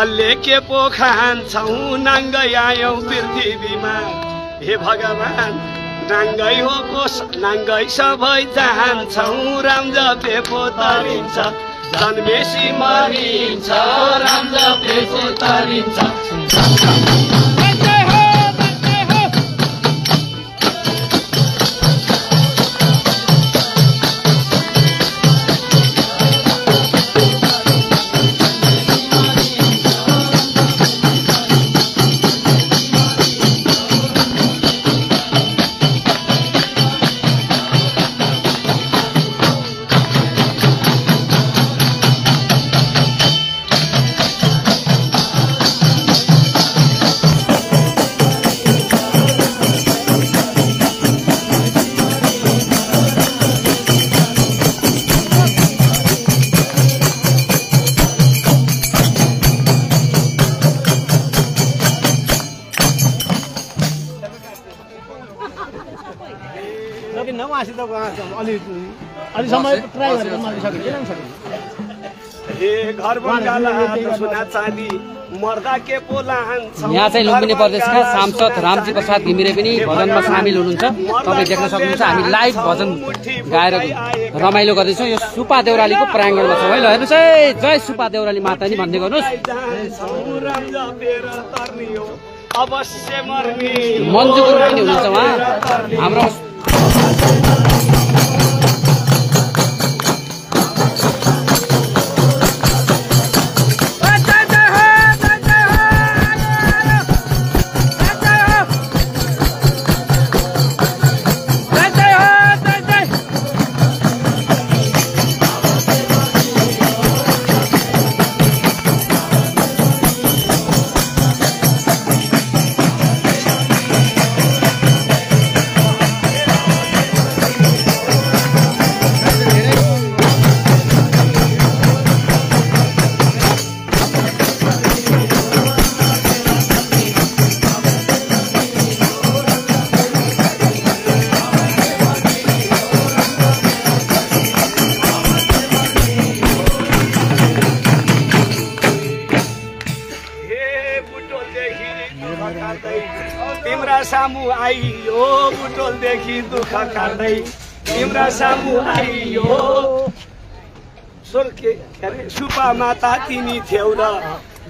लेके पो खान्छौँ नाङ्गै आयौँ पृथ्वीमा हे भगवान नाङ्गै हो कोस नाङ्गै सबै जान्छौँ राम जपे पो तरिन्छ जन्मेसी मरिन्छ राम जपे पो तरिन्छ यहाँ चाहिँ लुम्बिनी प्रदेशका सांसद रामजी प्रसाद घिमिरे पनि भजनमा सामेल हुनुहुन्छ। तपाईँ देख्न सक्नुहुन्छ हामी लाइभ भजन गाएर रमाइलो गर्दैछौँ। यो सुपा देउरालीको प्राङ्गणमा छौँ है। ल हेर्नुहोस् है, जय सुपा देउराली माता नि भन्दै गर्नुहोस्। मन्जु गुरुङ पनि हुनुहुन्छ उहाँ हाम्रो। तिम्रा सामु आइयो बुटोलदेखि दुःख काट्दै तिम्रा सामु आइयो सोल्के अरे सुपा माता तिमी थियौ र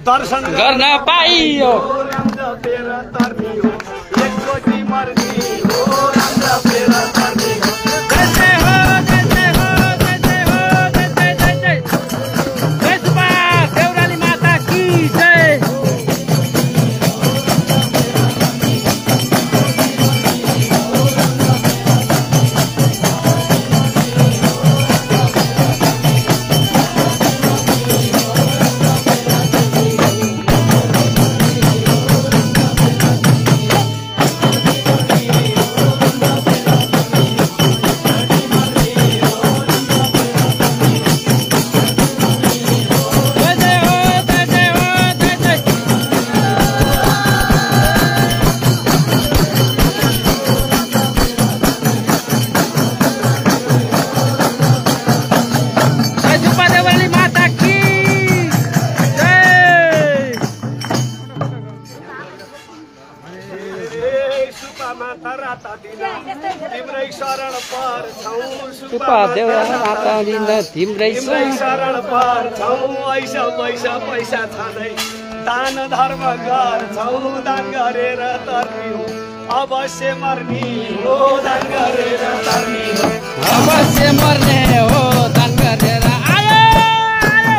दर्शन गर्न पाइयो राम जपेर तर्नियो एकचोटि मर्नियो राम जपेर तर्नियो सुपा देउराली माता दिन तिम्रै शरण पर्छौ ऐसा पैसा पैसा छँदै दान धर्म गर्छौ दान गरेर तर्नियो अवश्य मर्नी हो दान गरेर तर्नियो अवश्य मर्ने हो दान गरेर आयो आयो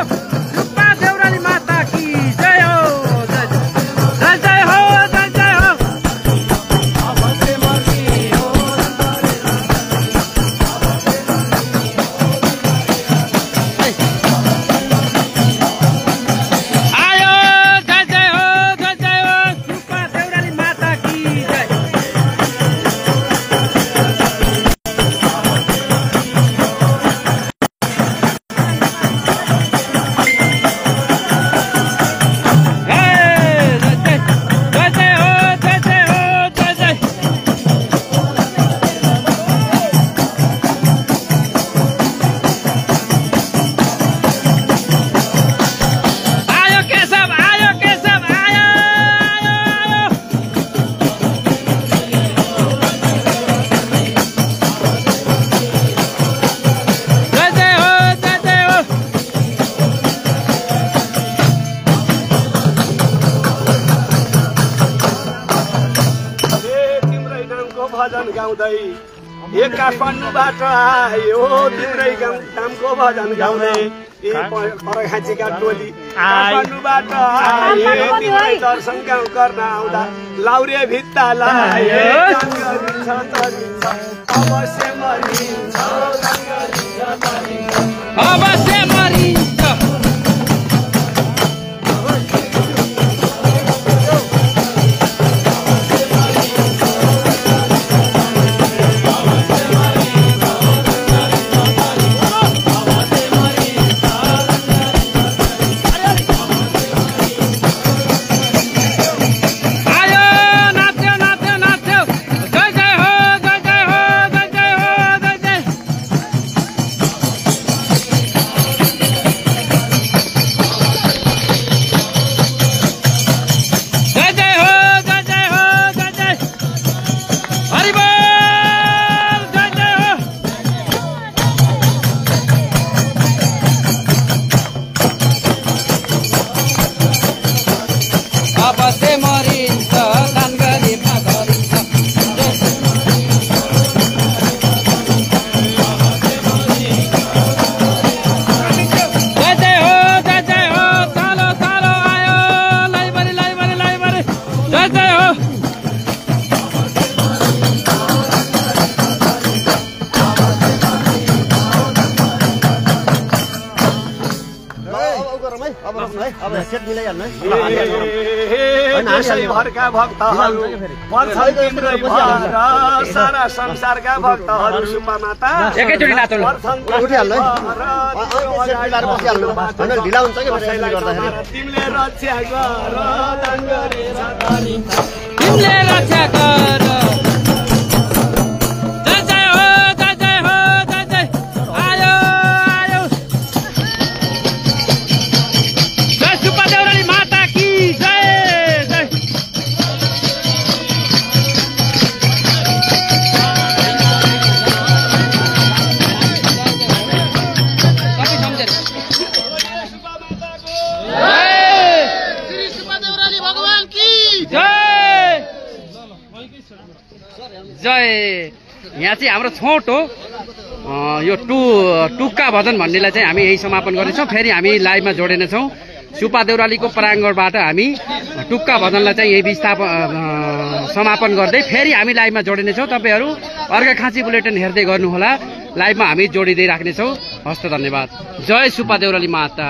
सुपा देउराली माता की जय हो जय जय हो जय जय हो अवश्य मर्नी हो भजन गाउँदै ए काठमाडौँबाट आयो तिम्रै गाउँको भजन गाउँदै ए परखाँचीका टोली काठमाडौँबाट आए तिम्रै दर्शन गाउँ गर्न आउँदा लाउरे भित्ता लाए अवश्य मरिन्छ अवश्य मरिन्छ भरका भक्तहरू पर्छन् तिम्रै भएर सारा संसारका भक्तहरू सुपा माता एकैचोटि नाच्नु तिमीले रक्षा गर तिमीले रक्षा गर जय। यहाँ चाहिँ हाम्रो छोटो यो टुक्का भजन भन्नेलाई चाहिँ हामी यही समापन गर्नेछौँ। फेरि हामी लाइभमा जोडिनेछौँ। सुपा देउरालीको प्राङ्गणबाट हामी टुक्का भजनलाई चाहिँ यही समापन गर्दै फेरि हामी लाइभमा जोडिनेछौँ। तपाईँहरू अर्घाखाँची बुलेटिन हेर्दै गर्नुहोला। लाइभमा हामी जोडिँदै राख्नेछौँ। हस्त धन्यवाद। जय सुपा देउराली माता।